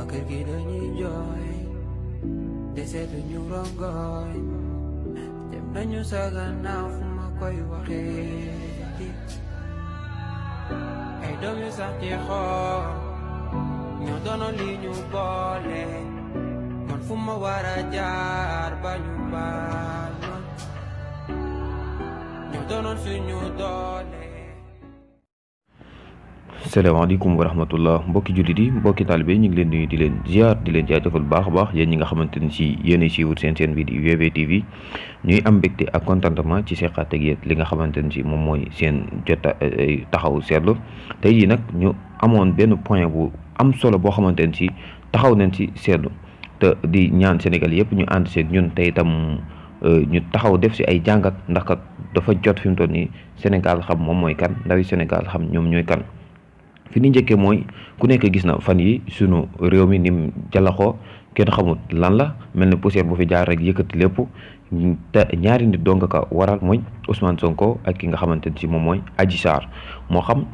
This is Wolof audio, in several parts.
kër gi dañuy jooy te seetuñu rongoñ dem nañu sa gannaaw fu ma koy waxee ay doom yu sax ci xool ñoo doonoon li ñu boole man fu ma war a jaar ba ñu baal ñoo doonoon suñu doole. salaamaaleykum wa rahmatullah mbokki jullit yi mbokki taalibe ñu ngi leen nuyu di leen ziar di leen jaajëfal baax a baax yéen ñi nga xamante ni si yéen a siiwul seen bi di VV TV ñuy am mbégte ak contentement ci seqaat ak yéen li nga xamante ni si moom mooy seen taxaw seetlu tey jii nag ñu amoon benn point bu am solo boo xamante ni si taxaw nañ si seetlu te di ñaan Sénégal yëpp ñu ànd seeg ñun te itam ñu taxaw def si ay jàngat ndax kat dafa jot fi mu toll nii Sénégal xam moom mooy kan ndawi Sénégal xam ñoom ñooy kan. fi ni njëkkee mooy ku nekk gis na fan yi sunu réew mi nim jalaxoo kenn xamut lan la mel ne poussière bu fi jaar rek yëkkati lépp te ñaari nit dong ka waral mooy Ousmane Sonko ak ki nga xamante ni si moom mooy Adji Sarr moo xam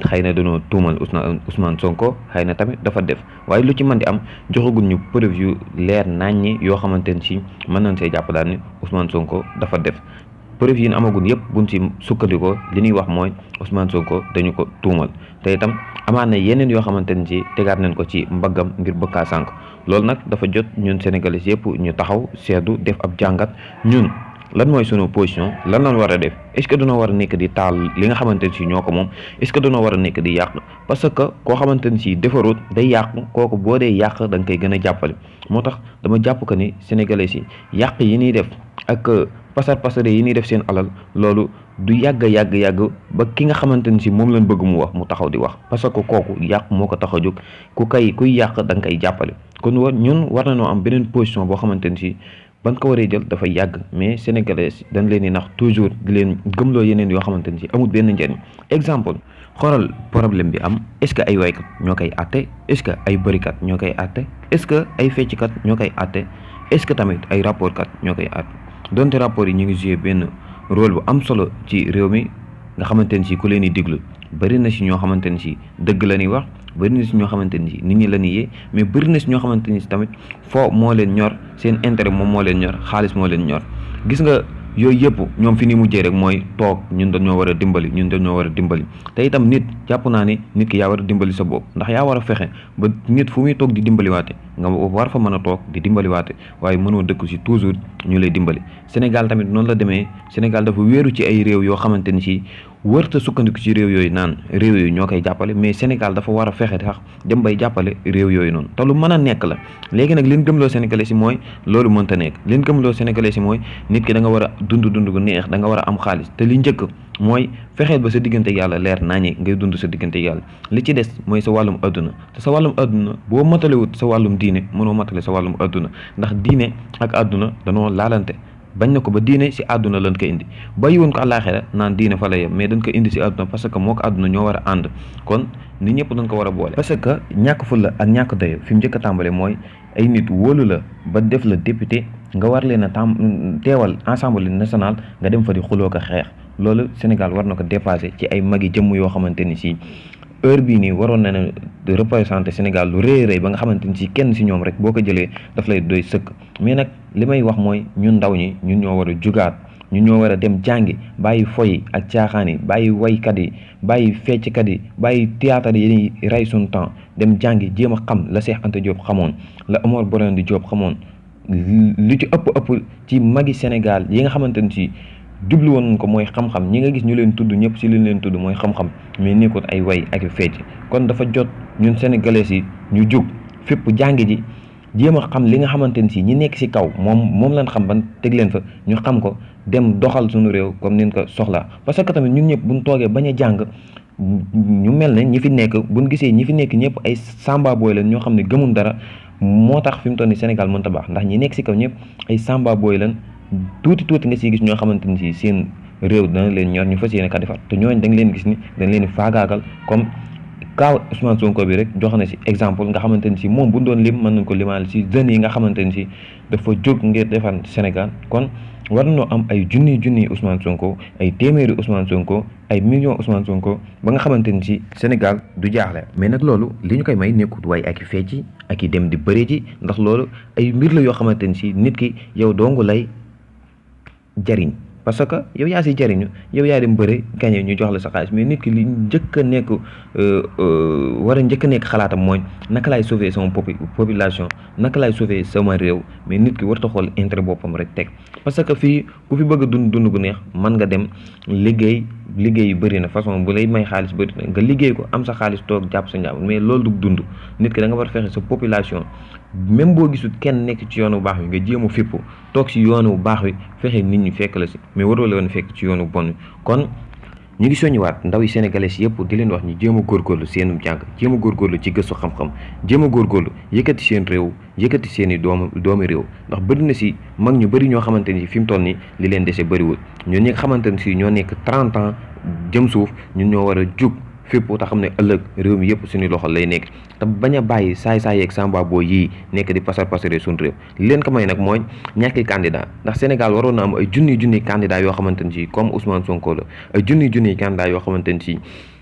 xëy na dañoo tuumal Ousmane Sonko xëy na tamit dafa def waaye lu ci mën di am joxagul ñu preuve yu leer naññi yoo xamante ni si mën nañ see jàpp daal ni Ousmane Sonko dafa def. preuve yi amagun yëpp buñ si sukkandikoo li ñuy wax mooy Ousmane Sonko dañu ko tuumal te itam amaat na yeneen yoo xamante ni ci tegaat nañ ko ci mbaggam ngir bëkkaa sànq loolu nag dafa jot ñun sénégalais yëpp ñu taxaw seetlu def ab jàngat ñun lan mooy sunu position lan lañ war a def est-ce que dañoo war a nekk di taal li nga xamante ni si ñoo ko moom est-ce que dañoo war a nekk di yàq parce que koo xamante ni si defarut day yàq kooku boo dee yàq da nga koy gën a jàppale moo tax dama jàpp que ni sénégalais si yàq yi ñuy def ak pasare yi ñuy def seen alal loolu du yàgg ba ki nga xamante ni si moom lañ bëgg mu wax mu taxaw di wax parce que kooku yàq moo ko tax a jóg kuy yàq da nga koy jàppale kon ñun war nañoo am beneen position boo xamante ni si ban ko waree jël dafa yàgg mais sénégalais dañ leen di nax toujours di leen gëmloo yeneen yoo xamante ni si amul benn njëriñ exemple xoolal problème bi am est-ce que ay waykat ñoo koy àtte est-ce que ay bërikat ñoo koy àtte est-ce que ay fecckat ñoo koy àtte est-ce que tamit ay rapportkat ñoo koy àtte donte rapport yi ñu ngi joué benn rôle bu am solo ci réew mi nga xamante ni si ku leen di déglu bëri na si ñoo xamante ni si dëgg la ñuy wax bëri na si ñoo xamante ni si nit ñi la ñuy yee mais bëri na si ñoo xamante ni si tamit foo moo leen ñor seen intérêt moom moo leen ñor xaalis moo leen ñor gis nga yooyu yëpp ñoom fi ni mujjee rek mooy toog ñun dañoo war a dimbali te itam nit jàpp naa ni nit ki yaa war a dimbali sa bopp ndax yaa war a fexe ba nit fu muy toog di dimbaliwaate nga war fa mën a toog di dimbaliwaate waaye mënoo dëkk si toujours ñu lay dimbali Sénégal tamit noonu la demee Sénégal dafa wéeru ci ay réew yoo xamante ni si wërta sukkandiku ci réew yooyu naan réew yooyu ñoo koy jàppale mais Sénégal dafa war a fexe sax dem bay jàppale réew yooyu noonu te lu mën a nekk la léegi nag leen gëmloo sénégalais si mooy loolu mënta nekk leen gëmloo sénégalais si mooy nit ki da nga war a dund gu neex da nga war a am xaalis te li njëkk mooy fexeel ba sa diggante yàlla leer nañi ngay dund sa diggante yàlla li ci des mooy sa wàllum adduna te sa wàllum adduna boo matalewut sa wàllum diine mënoo matale sa wàllum adduna ndax diine ak adduna danoo laalante bañ na ko ba diine si àdduna lañ ko indi bàyyi woon ko àllaaxira naan diine fa la yem mais dañ ko indi si àdduna parce que moo ko àdduna ñoo war a ànd kon nit ñëpp dañ ko war a boole parce que ñàkk fulla ak ñàkk doyo fi mu njëkk a tàmbale mooy ay nit wóolu la ba def la député nga war leen a teewal Assemblée nationale nga dem fa di xuloo ko xeex loolu Sénégal war na ko dépassé ci ay magi jëmm yoo xamante ni si heure bii nii waroon na ne représenté Sénégal lu rëy ba nga xamante ni si kenn si ñoom rek boo ko jëlee daf lay doy sëkk mais nag li may wax mooy ñun ndaw ñi ñun ñoo war a jugaat ñun ñoo war a dem jàngi bàyyi foy ak caaxaan yi bàyyi waykat yi bàyyi fecckat yi bàyyi théâtre yi rey suñu temps dem jàngi jéem a xam la Cheikh Anta Diop xamoon la Omar Blondin Diop xamoon lu ci ëpp ci magi Sénégal yi nga xamante ni si jublu woon ko mooy xam-xam ñi nga gis ñu leen tudd ñëpp si leen tudd mooy xam-xam mais nekkul ay way ak fecc kon dafa jot ñun sénégalais yi ñu jug fépp jàngi ji jéem a xam li nga xamante ni si ñi nekk si kaw moom lañ xam ban teg leen fa ñu xam ko dem doxal suñu réew comme nin ko soxlaa parce que tamit ñun ñëpp buñ toogee bañ a jàng ñu mel ne ñi fi nekk buñ gisee ñi fi nekk ñëpp ay samba boy leen ñoo xam ne gëmul dara moo tax fi mu toll ni Sénégal mënta baax ndax ñi nekk si kaw ñëpp ay samba boy leen tuuti nga siy gis ñoo xamante ni si seen réew dana leen ñor ñu fas yéene ka defar te ñooñu da nga leen gis ni dañ leen di faagaagal comme kaaw Ousmane Sonko bi rek jox na si exemple nga xamante ni si moom bu doon lim mën nañ ko limaal si jeunes yi nga xamante ni si dafa jóg ngir defar Sénégal kon war nañoo am ay junni Ousmane Sonko ay téeméeri Ousmane Sonko ay millions Ousmane Sonko ba nga xamante ni si Sénégal du jaaxle. mais nag loolu li ñu koy may nekkut waaye ak i fecci ak i dem di bëre ji ndax loolu ay mbir la yoo xamante ni si nit ki yow dongu lay jariñ parce que yow yaa si jariñu yow yaa dem bëre gañe ñu jox la sa xaalis mais nit ki li njëkk a nekk war a njëkk a nekk xalaatam mooy naka laay sauver sama population naka laay sauver sama réew mais nit ki warta xool intérêt boppam rek teg parce que fii ku fi bëgg a dund gu neex mën nga dem liggéey yu bëri na façon bu lay may xaalis bëri na nga liggéey ko am sa xaalis toog jàpp sa njàmm mais loolu du dund nit ki da nga war fexe sa population même boo gisul kenn nekk ci yoonu bu baax wi nga jéem a fippu toog si yoonu bu baax wi fexe nit ñi fekk la si mais waroo la woon fekk ci yoonu bon wi kon ñu ngi soññiwaat ndaw yi sénégalais yëpp di leen wax ñu jéem a góorgóorlu seenum jàng jéem a góorgóorlu ci gëstu xam-xam jéem a góorgóorlu yëkkati seen réew yëkkati seen i doomi réew ndax bëri na si mag ñu bëri ñoo xamante ni fi mu toll nii li leen dese bëriwul ñun ñi nga xamante ni si ñoo nekk 30 ans jëm suuf ñun ñoo war a jug fépp te xam ne ëllëg réew mi yëpp suñu loxo lay nekk te bañ a bàyyi saay-saay yeeg samba boo yii nekk di pasare suñu réew li leen ko may nag mooy ñàkki candidat ndax Sénégal waroon na am ay junni candidat yoo xamante ni si comme Ousmane Sonko la ay junni candidat yoo xamante ni si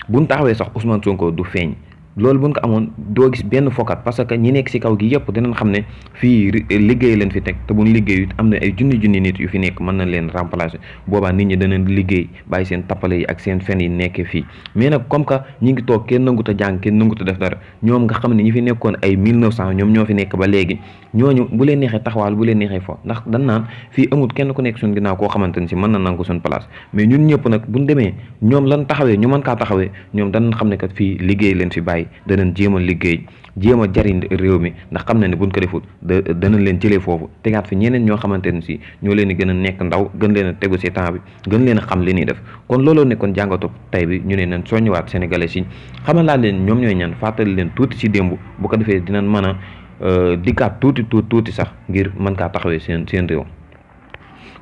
buñ taxawee sax Ousmane Sonko du feeñ loolu buñ ko amoon doo gis benn fokkat parce que ñi nekk ci kaw gi yëpp dinañ xam ne fii liggéey leen fi teg te buñ liggéey am na ay junni nit yu fi nekk mën nañ leen remplacer boobaa nit ñi danañ liggéey bàyyi seen tappale yi ak seen fen yi nekkee fii mais nag comme que ñi ngi toog kenn nangut a jàng kenn nangut a def dara ñoom nga xam ne ñi fi nekkoon ay 1900 ñoom ñoo fi nekk ba léegi ñooñu bu leen neexee taxawaal bu leen neexee fo ndax dañ naan fii amul kenn ku nekk suñ ginnaaw koo xamante ni si mën na nangu suñ place mais ñun ñëpp nag buñ demee ñoom lan taxawee ñu mën kaa taxawee ñoom danañ xam ne kat fii liggéey leen fi bàyyi danañ jéem a liggéey jéem a jariñ réew mi ndax xam na ne buñ ko defut danañ leen jëlee foofu tegaat fi ñeneen ñoo xamante ne si ñoo leen di gën a nekk ndaw gën leen a tegu si temps bi gën leen a xam li ñuy def kon looloo nekkoon jàngatu tey bi ñu ne nañ soññiwaat sénégalais si xamal leen ñoom ñooy ñaan fàttali leen tuuti si démb bu ko defee dinañ mën a dikkaat tuuti sax ngir mën kaa taxawee seen réew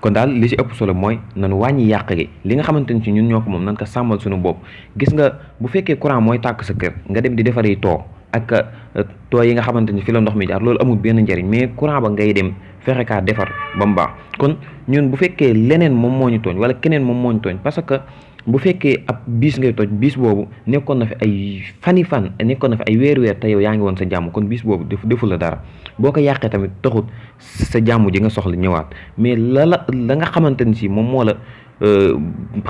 kon daal li ci ëpp solo mooy nan wàññi yàq gi li nga xamante ni ci ñun ñoo ko moom nan ko sàmmal suñu bopp gis nga bu fekkee courant mooy tàkk sa kër nga dem di defari too ak too yi nga xamante ni fi la ndox mi jaar loolu amul benn njariñ mais courant ba ngay dem fexe kaa defar ba mu baax kon ñun bu fekkee leneen moom moo ñu tooñ wala keneen moom moo ñu tooñ parce que bu fekkee ab biis ngay toj biis boobu nekkoon na fi ay fan nekkoon na fi ay weer te yow yaa ngi woon sa jàmm kon biis boobu defu la dara boo ko yàqee tamit taxut sa jàmm ji nga soxla ñëwaat mais la nga xamante ni si moom moo la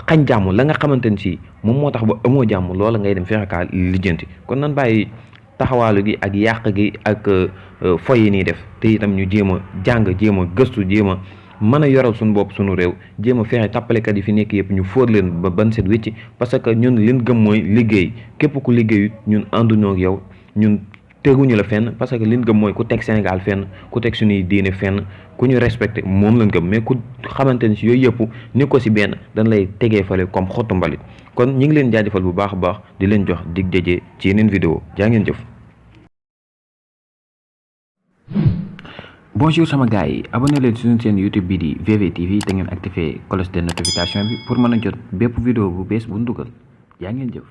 xañ jàmm la nga xamante ni si moom moo tax ba amoo jàmm loola ngay dem fexe kaa lijjanti kon nan bàyyi taxawaalu gi ak yàq gi ak foy yi nii def te itam ñu jéem a jàng jéem a gëstu jéem a mën a yoral suñu bopp suñu réew jéem a fexe tappalekat yi fi nekk yëpp ñu fóor leen ba ban set wécci parce que ñun leen gëm mooy liggéey képp ku liggéeyut ñun ànduñoo ak yow ñun teguñu la fenn parce que leen gëm mooy ku teg Sénégal fenn ku teg suñuy diine fenn ku ñu respecté moom lañ gëm mais ku xamante ni si yooyu yëpp ni ko si benn dañ lay tegee fale comme xottu mbalit kon ñu ngi leen jaajëfal bu baax a baax di leen jox dig daje ci yeneen vidéo jaa ngeen jëf. Bonjour sama gars yi abonné leen suñu chaîne YouTube bi di VV TV te ngeen activé cloche de notification bi pour mën a jot bépp vidéo bu bees bu ñu dugal yaa ngeen jëf.